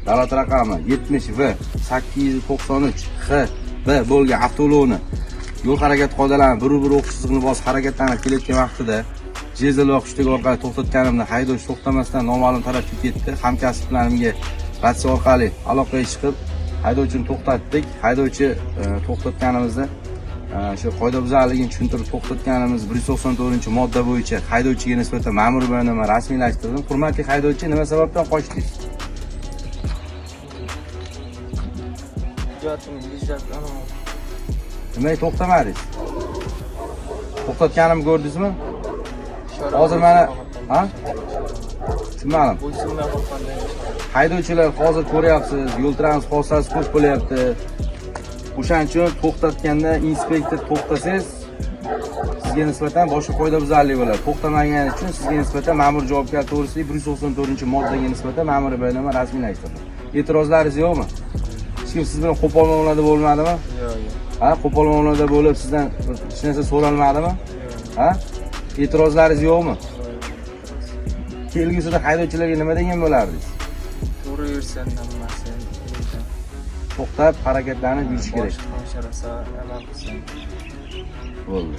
Davlat raqami 70 V 893 X B bo'lgan avtoulovni yo'l harakati qoidalarini bir o'q chizig'ini bosib harakatlanib kelayotgan vaqtida jezl va hushtak orqali to'xtatganimda haydovchi to'xtamasdan noma'lum tarafga ketdi. Hamkasblarimga ratsiya orqali aloqaga chiqib haydovchini to'xtatdik. Haydovchi to'xtatganimizda shu qoidabuzarligini tushuntirib to'xtatganimiz 194-modda bo'yicha haydovchiga nisbatan ma'muriy bayonnoma rasmiylashtirdim. Hurmatli haydovchi, nima sababdan qochdingiz? Hujjatim izlab anavi. Nimaga to'xtamadingiz? To'xtatganimni ko'rdingizmi? Hozir mana, ha? Tushunmadim. Bo'ysunmay qolgandan. Haydovchilar, hozir ko'ryapsiz, yo'l transport hodisasi ko'p bo'lyapti. O'shaning uchun to'xtatganda inspektor to'xtasangiz, sizga nisbatan boshqa qoidabuzarlik bo'ladi. To'xtamaganingiz uchun sizga nisbatan ma'muriy javobgarlik to'g'risidagi 194-moddaga nisbatan ma'muriy bayonnoma rasmiylashtirildi. E'tirozlaringiz yo'qmi? Hech kim siz bilan qo'pol muomalada bo'lmadimi? Yo'q, yo'q. Ha, qo'pol muomalada bo'lib sizdan hech narsa so'ralmadimi? Yo'q. Ha? E'tirozlaringiz yo'qmi? Kelgusida haydovchilarga nima degan bo'lardingiz? To'g'ri yursin, hammasi. To'xtab, harakatlanib yurish kerak. Boshqa rosa amal qilsin. Bo'ldi.